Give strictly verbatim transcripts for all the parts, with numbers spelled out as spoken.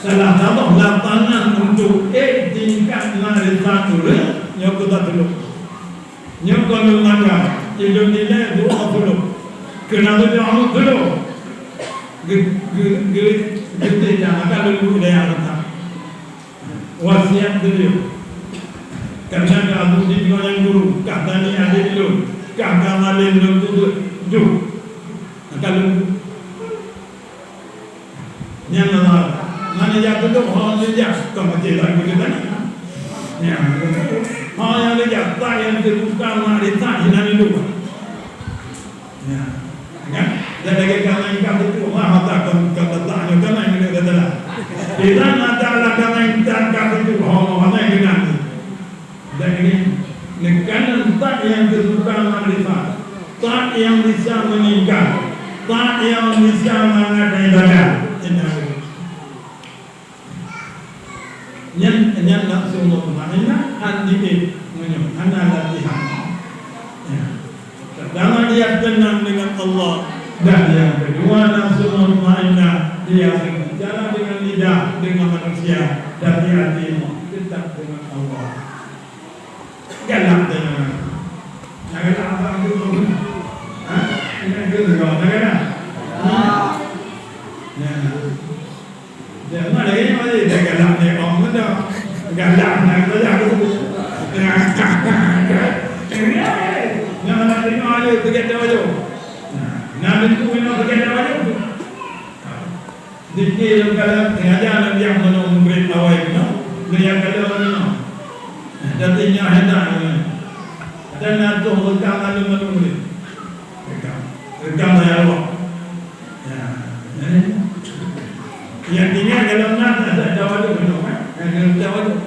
Salah saboh lapangan untuk ék tingkat makrifat ureuëng nyoe keu tatulok. Nyoe kon lembaga, ilôn nilai dua puluh. Keunan lôn jaweueb dulu. Ge-, ge-, ge-, geutanyoe akan lôn buet lé Allah Taala. Wasiat beliau. Karena ka Abu di dua yang guru, kah tani adik lôn, kah ka malém lôn tutup. Duh. Akan lôn Nyan Allah. Mana jak duduk, ho nyan jak. Bukan macam lagu tu tadi. Ya. Ho yang dia jak, tak yang terbuka, nak dia tak, hilang hidup. Ya. Kan? Dan lagi kamu yang kat situ, Allah tak akan kata tak hanya kamu yang duduk kata lah. Bila nak tak lah kamu yang tak kat situ, ho, mana yang kena tu? Dan ini, neukeunan tak nyang teubuka makrifat, tak nyang bisa meuningkat, tak nyang bisa mangat ibadat. Nyan, nyan nafsu mutmainnah, hana diet, meunyoe hana latihan. Ya. Pertama, dia tenang dengan Allah. Dan yang kedua, nafsu mutmainnah, dia berbicara dengan lidah, dengan manusia, tapi hati tetap dengan Allah. Galak teuh. Nah, galak apa tu? Ha? Ingat ke tu, galak? Ha? Ya. Jangan lagi ni, mari dah galak ni, om tu dah. Galak nak saja tu. Ya. Nah, nak dengar aja, begitu aja. Nah, nah, itu memang begitu aja. Dikir lôn kalon, sengaja lôn jak meunyoe murit awai keunoe, lôn jak kalon meunyoe. Tapi nyoe hana nyoe. Dan na tuh rekam malu-malu murit. Rekam. Rekam layar Allah. Ya. Eh. Yang tinggal kalau nak, ada, ada waduh keunoe, kan? Ada waduh.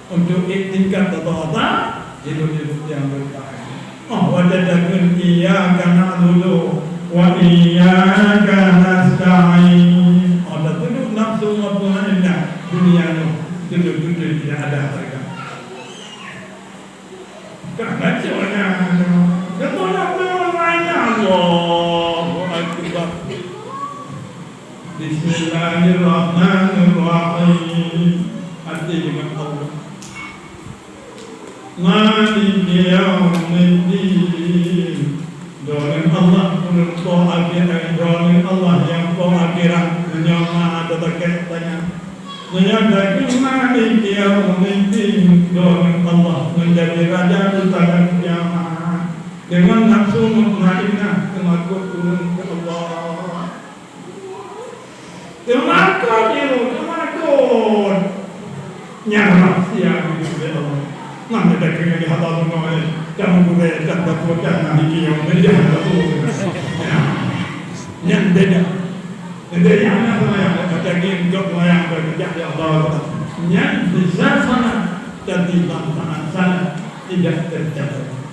Untuk iktikad tata-tata, hidup-hidup yang bertahan. Oh, watèe takheun, "Iyyaka na'budu wa iyyaka nasta'in." Oh, tatunduk nafsu mutmainnah dunia nyoe, tujuh-tujuh tidak ada harga. Kan baca nyan. Betul apa namanya? Allahu Akbar. Bismillahirrahmanirrahim. Hati dengan Allah. Maliki yaumiddin. Droeneuh Allah, ureueng po akhirat, droeneuh Allah nyang po akhirat, meunyoe na teuka tanya. Meunyoe takheun Maliki yaumiddin, droeneuh Allah meunjadi raja di padang kiamat. Deungon nafsu mutmainnah teumakot ureueng keu Allah. Teumakot ilée, teumakot. Nyan rahsia geubri lé Allah. Nyan takheun di haba bunoe, dan gurée, dan batua, dan Maliki yaumiddin. Nyan beda. Jadi, hana seumayang, kata geuh, gop seumayang, beukeujak di Allah. Nyan bisa sana, tapi bangsa sana tidak tercatat.